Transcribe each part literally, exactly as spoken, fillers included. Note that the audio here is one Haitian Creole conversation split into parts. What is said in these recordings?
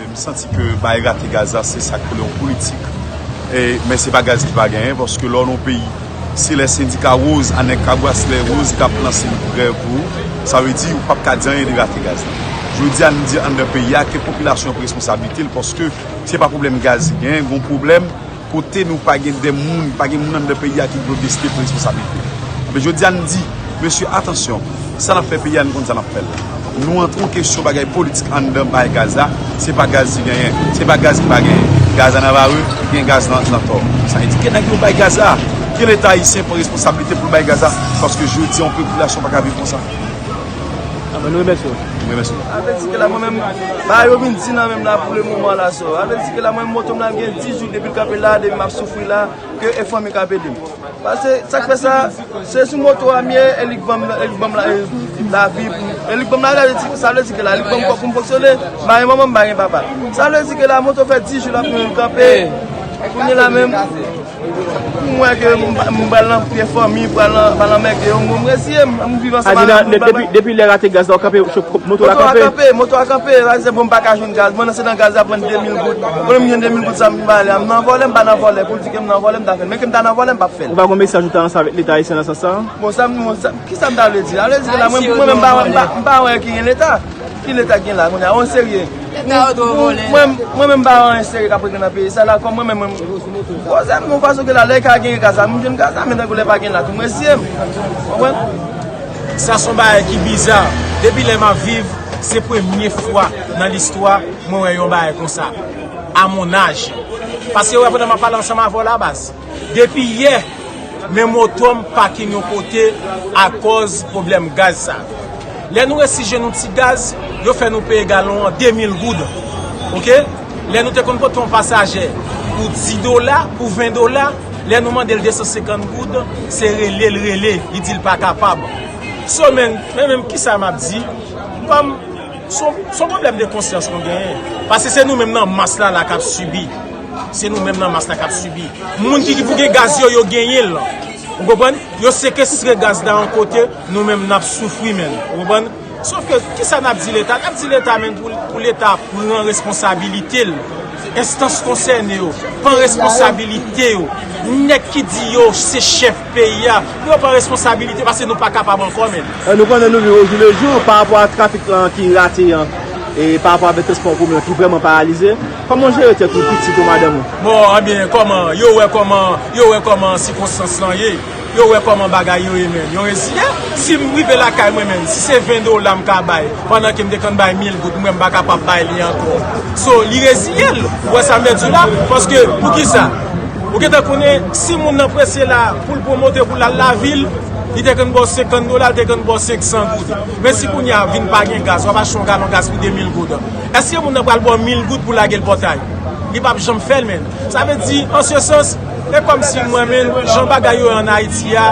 M santi ke bay rate gaz la, se sa k rele yon politik. E, men se pa gaz ki pa genyen, paske lè w nan yon peyi, se lè sendika woz, a nèg kabwas lè woz ki ap lanse grèv pou ou. Sa vle di, ou p ap ka di anyen de rate gaz la. Jodi a, n di anndan peyi a, ke popilasyon an pran responsablite l, paske se pa pwoblèm gaz ki genyen, gen yon pwoblèm kote nou pa gen de moun, pa gen moun anndan peyi a ki pwoteste pou responsablite. Enben, jodi a, n di, mesye, atansyon, sa n ap fè peyi a, n konn sa n ap fè l. Nou antre yon kesyon bagay politik anndan bay gaz la, se pa gaz ki genyen, se pa gaz ki pa genyen. Gaz la nan vare, gen gaz nan, nan tò. Sa vle di ke nèg yo bay gaz la, ke Leta ayisyen pran responsablite pou l bay gaz la, paske jodi a, yon popilasyon pa ka viv konsa. Anben, nou remèsye w. Nou remèsye w. Sa vle di ke la, mwen menm, bagay yo vin di nan menm la pou le moman la, so. Sa vle di ke la, mwen, moto m la, m gen dis jou depi l kanpe la, depi m ap soufri la, ke e fanmi k ap ede m. Paske sa k fè sa, se sou moto a m ye, e li k ban m, e li k ban m la, e lavi pou, e li k ban m la, sa vle di, sa vle di ke la, li k ban m kòb pou m fonksyone, m pa gen manman, m pa gen papa. Sa vle di ke la, moto fè dis jou l ap kanpe. Kounye la menm, pou m wè ke m, m pral nan pye fanmi, pral nan, pral nan mèg yo, m, m reziye m, m viv ansanm avèk moun, depi, depi lè rate gaz la, w kanpe, moto la kanpe. Moto a kanpe, moto a kanpe, pa egzanp, bon, m pa ka jwenn gaz, mwen nan se nan gaz la pran de mil goud, konnen m jwenn de mil goud sa m vin pale a, m nan vòlè, m pa nan vòlè, pou di ke m nan vòlè, m ta fè l, men ke m ta nan vòlè, m p ap fè l. Ou pa gon mesaj ou ta lanse avèk Leta ayisyen nan sans sa? Bon, sa m, bon, sa, kisa m ta vle di? Sa vle di ke la, mwen, pou mwen menm, m pa, m pa, m pa wè ki gen Leta. Ki Leta gen la, kounye a, on serye. Leta yo dwe vòlè. Mwen, mwen menm pa wè anyen serye k ap regle nan peyi sa la, kòm mwen menm, mwen, koze m yon fason ke la, lè ka gen gaz la, m jwenn gaz la, men tankou lè pa gen la, tou m reziye m. Konprann? Sa se yon bagay ki biza. Depi lè m ap viv, se premye fwa nan listwa mwen wè yon bagay konsa. À mon âge. Paske wè pandan m ap pale ansanm avè w la, baz. Depi yè, men moto m pakin yon kote akòz pwoblèm gaz sa. Lè nou resi jwenn yon ti gaz, yo fè nou peye galon an de mil goud. Oke? Lè nou te konn pote yon pasaje pou dis dola, pou ven dola, lè nou mande l de san senkant goud, se rele l rele, li di l pa kapab. So, men, men menm kisa m ap di? Kòm Se yon, se yon pwoblèm de konsyans nou genyen. Paske se nou menm nan mas la la k ap sibi. Se nou menm nan mas la k ap sibi. Moun ki, ki pou gen gaz yo, yo genyen l. Ou konprann? Yo sekestre gaz la yon kote, nou menm n ap soufri, menn. Ou konprann? Sòf ke, kisa n ap di Leta? N ap di Leta, menn, pou, pou Leta pran responsabilite l. Enstans konsène yo, pran responsabilite yo. Nèg ki di yo se chèf peyi a, pou yo pran responsabilite, paske nou pa kapab ankò, menn. E nou konnen nou viv ojoulejou pa rapò a trafik lan ki rate an, e pa rapò avèk transpò an komen an ki vrèman paralize. Kòman w jere tèt ou, pitit ou, madanm ou? Bon, ebyen, kòman, yo wè kòman, yo wè kòman sikonstans lan ye, yo wè kòman bagay yo ye, menn. Yo reziye. Si m rive lakay mwen, menn, si se ven dola m ka bay, pandan ke m te konn bay mil goud, mwen m pa kapab bay li ankò. So, li reziye l. Ou wè sa m vle di w la? Paske, poukisa? Ou gentan konnen, si moun nan prese la, pou l pran moto, pou l al lavil, li te konn ba w senkant dola, li te konn ba w senk san goud. Men si kounye a vin pa gen gaz, w ap achte yon galon gaz pou de mil goud. Èske moun nan pral ba w mil goud pou lage l pòtay? Li p ap janm fè l, menn. Sa vle di, an se sans, e kòmsi mwen menm, jan bagay yo ye ann Ayiti a,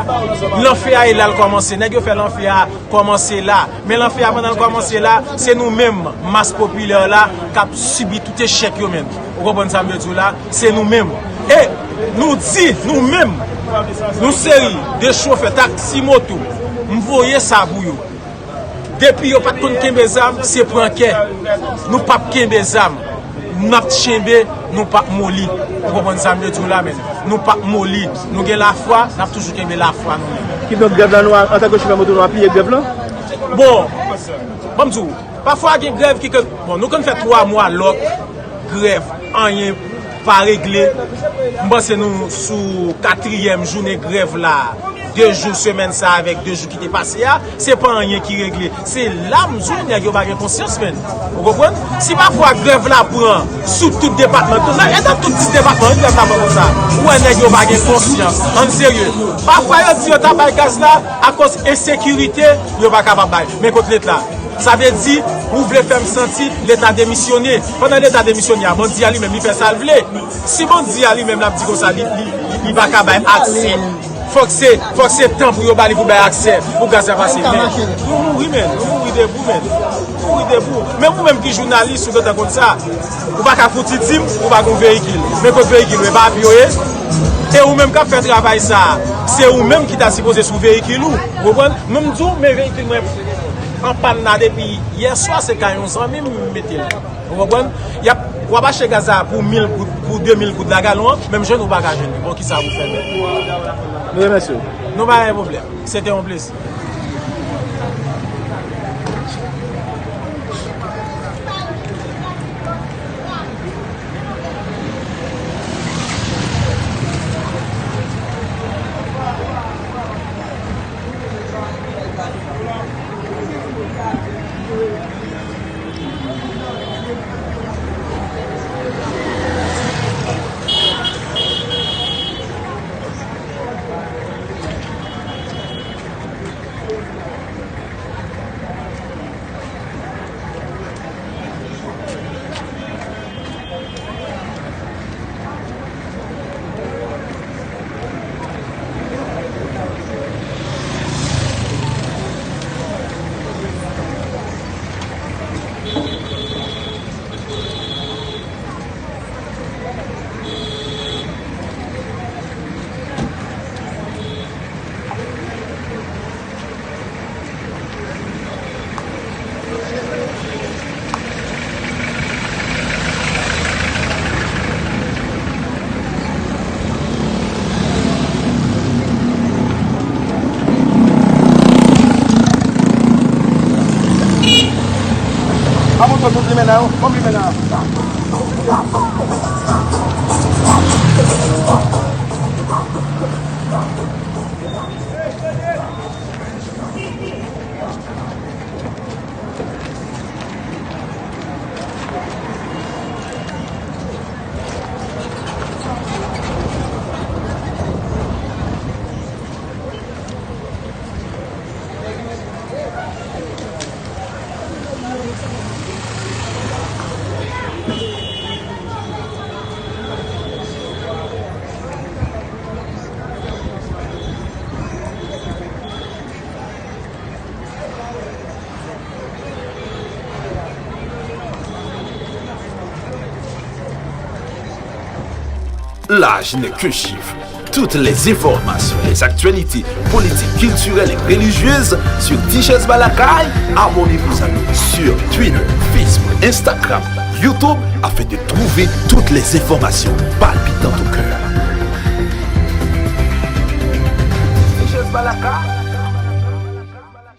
lanfè a e la l kòmanse. Nèg yo fè lanfè a kòmanse la. Men lanfè a, pandan l kòmanse la, se nou menm, mas popilè la, k ap sibi tout echèk yo, menn. Ou konprann sa m vle di w la? Se nou menm. E nou di, nou menm, nou seri de chofè taksi moto, m voye sa pou yo. Depi yo pa t konn kenbe zam, se pran kè. Nou p ap kenbe zam. N ap tchenbe, nou p ap moli. Ou konprann sa m vle di w la, menn? Nou p ap moli. Nou gen lafwa, n ap toujou kenbe lafwa nou menm. Kidonk, grèv la, nou, antanke chofè moto, nou apiye grèv lan? Bon, ban m di w, pafwa gen grèv ki, ke, bon, nou konn fè twa mwa lòk grèv, anyen pa regle. M panse nou sou katriyèm jounen grèv la, de jou semèn sa avèk de jou ki te pase a, se pa anyen ki regle. Se la m di w nèg yo pa gen konsyans, menn. Ou konprann? Si pafwa grèv la pran sou tout depatman, tout, nan, e nan tout dis depatman, wi, grèv la pran konsa. Ou wè nèg yo pa gen konsyans. Ann serye. Pafwa yo di yo ta bay gaz la, akoz ensekirite, yo pa kapab bay. Men kot Leta. Sa vle di, ou vle fè m santi Leta demisyone. Pandan Leta demisyone a, bandi a li menm, li fè sa l vle. Si bandi a li menm, l ap di konsa, li, li, li, li pa ka bay aksè. Fòk se, fòk se tan pou yo ba li pou bay aksè, pou gaz la pase. Men, nou mouri, menn. Nou mouri debou, menn. Nou mouri debou. Menm ou menm ki jounalis, ou gentan konn sa. Ou pa ka fouti di m, ou pa gen veyikil. Men kot veyikil ou, e pa avyon ye? E ou menm k ap fè travay sa a, se ou menm ki ta sipoze sou veyikil ou. Ou konprann? Men m di w, men veyikil mwen an pàn la depi yè swa, se kay yon zanmi m mete l. Ou konprann? Y ap, w ap achte gaz la pou mil goud, pou de mil goud la galon an, menm jwenn ou pa ka jwenn li. Bon, kisa pou fè menm? Nou remèsye w. Nou pa gen pwoblèm. Se te yon plezi. A, montre tout limena yo. Ban m limena a. L'âge n'est qu'un chiffre. Toutes les informations, les actualités politiques, culturelles et religieuses sur Tichèz Ba Lakay. Abonnez-vous à nous sur Twitter, Facebook, Instagram, YouTube afin de trouver toutes les informations palpitantes au cœur. Tichèz Ba Lakay.